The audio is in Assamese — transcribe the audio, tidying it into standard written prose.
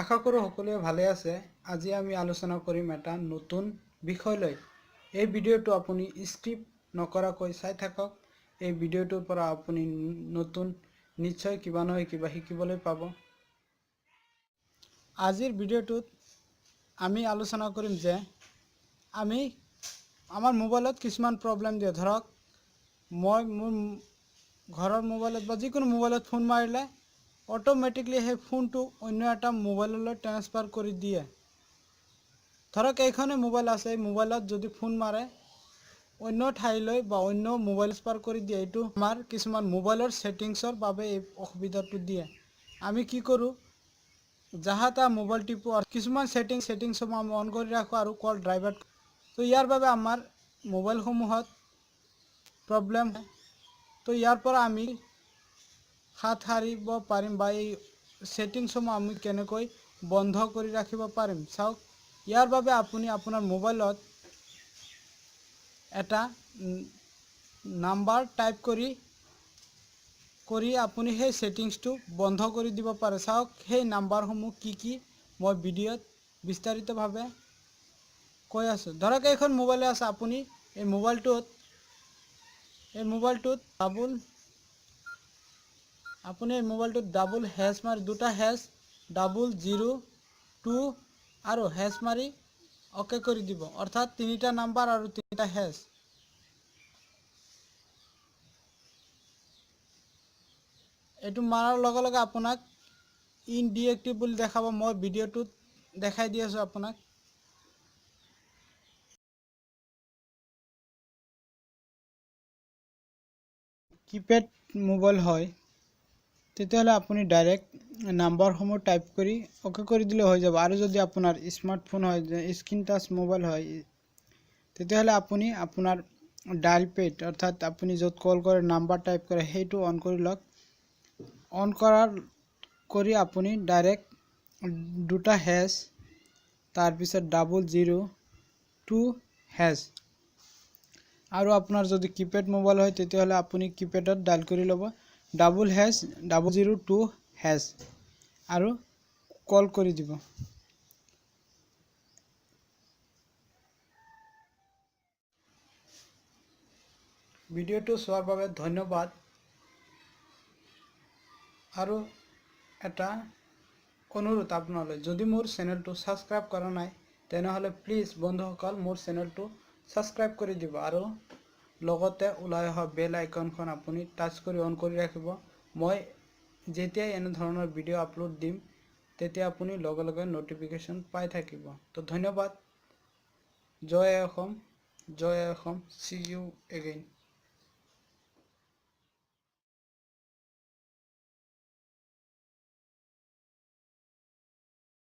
আশা কৰোঁ সকলোৱে ভালে আছে। আজি আমি আলোচনা কৰিম এটা নতুন বিষয় লৈ। এই ভিডিঅ'টো আপুনি স্কিপ নকৰাকৈ চাই থাকক। এই ভিডিঅ'টোৰ পৰা আপুনি নতুন নিশ্চয় কিবা নহয় কিবা শিকিবলৈ পাব। আজিৰ ভিডিঅ'টোত আমি আলোচনা কৰিম যে আমি আমাৰ মোবাইলত কিছুমান প্ৰব্লেম দিয়ে। ধৰক মই মোৰ ঘৰৰ মোবাইলত বা যিকোনো মোবাইলত ফোন মাৰিলে অট'মেটিকলি সেই ফোনটো অন্য এটা মোবাইললৈ ট্ৰেন্সফাৰ কৰি দিয়ে। ধৰক এইখনে মোবাইল আছে, এই মোবাইলত যদি ফোন মাৰে অন্য ঠাইলৈ বা অন্য মোবাইল ট্ৰেন্সফাৰ কৰি দিয়ে। এইটো আমাৰ কিছুমান মোবাইলৰ ছেটিংছৰ বাবে এই অসুবিধাটো দিয়ে। আমি কি কৰোঁ, যাহা তাহা মোবাইল টিপো আৰু কিছুমান ছেটিংছসমূহ আমি অন কৰি ৰাখোঁ আৰু কল ড্ৰাইভাৰ্ট। তো ইয়াৰ বাবে আমাৰ মোবাইলসমূহত প্ৰব্লেম হয়। তো ইয়াৰ পৰা আমি হাত সাৰিব পাৰিম বা এই ছেটিংছসমূহ আমি কেনেকৈ বন্ধ কৰি ৰাখিব পাৰিম চাওক। ইয়াৰ বাবে আপুনি আপোনাৰ মোবাইলত এটা নাম্বাৰ টাইপ কৰি কৰি আপুনি সেই ছেটিংছটো বন্ধ কৰি দিব পাৰে। চাওক সেই নাম্বাৰসমূহ কি কি, মই ভিডিঅ'ত বিস্তাৰিতভাৱে কৈ আছোঁ। ধৰক এইখন মোবাইলে আছে, আপুনি এই মোবাইলটোত ডাবুল আপুনি এই মোবাইলটোত ডাবুল হেচ মাৰি, দুটা হেচ 002 আৰু হেচ মাৰি অ'কে কৰি দিব। অৰ্থাৎ তিনিটা নাম্বাৰ আৰু তিনিটা হেচ। এইটো মাৰাৰ লগে লগে আপোনাক ইন ডিএক্টিভ বুলি দেখাব। মই ভিডিঅ'টোত দেখাই দি আছোঁ আপোনাক। কিপেড মোবাইল হয় তেতিয়াহ'লে আপুনি ডাইৰেক্ট নাম্বাৰসমূহ টাইপ কৰি অ'কে কৰি দিলে হৈ যাব। আৰু যদি আপোনাৰ স্মাৰ্টফোন হয়, স্ক্ৰীণ টাচ মোবাইল হয়, তেতিয়াহ'লে আপুনি আপোনাৰ ডাইল পেড, অৰ্থাৎ আপুনি য'ত কল কৰে, নাম্বাৰ টাইপ কৰে, সেইটো অন কৰি লওক। অন কৰি আপুনি ডাইৰেক্ট দুটা হেচ, তাৰপিছত 002 হেচ। আৰু আপোনাৰ যদি কিপেড মোবাইল হয়, তেতিয়াহ'লে আপুনি কিপেডত ডাইল কৰি ল'ব ডাবুল হেচ 002 হেচ আৰু কল কৰি দিব। ভিডিঅ'টো চোৱাৰ বাবে ধন্যবাদ। আৰু এটা অনুৰোধ আপোনালৈ, যদি মোৰ চেনেলটো ছাবস্ক্ৰাইব কৰা নাই, তেনেহ'লে প্লিজ বন্ধুসকল, মোৰ চেনেলটো ছাবস্ক্ৰাইব কৰি দিব আৰু লগতে ওলাই অহা বেল আইকনখন আপুনি টাচ কৰি অন কৰি ৰাখিব। মই যেতিয়াই এনেধৰণৰ ভিডিঅ' আপলোড দিম, তেতিয়া আপুনি লগে লগে ন'টিফিকেশ্যন পাই থাকিব। তো ধন্যবাদ। জয় অসম, জয় অসম। See you again.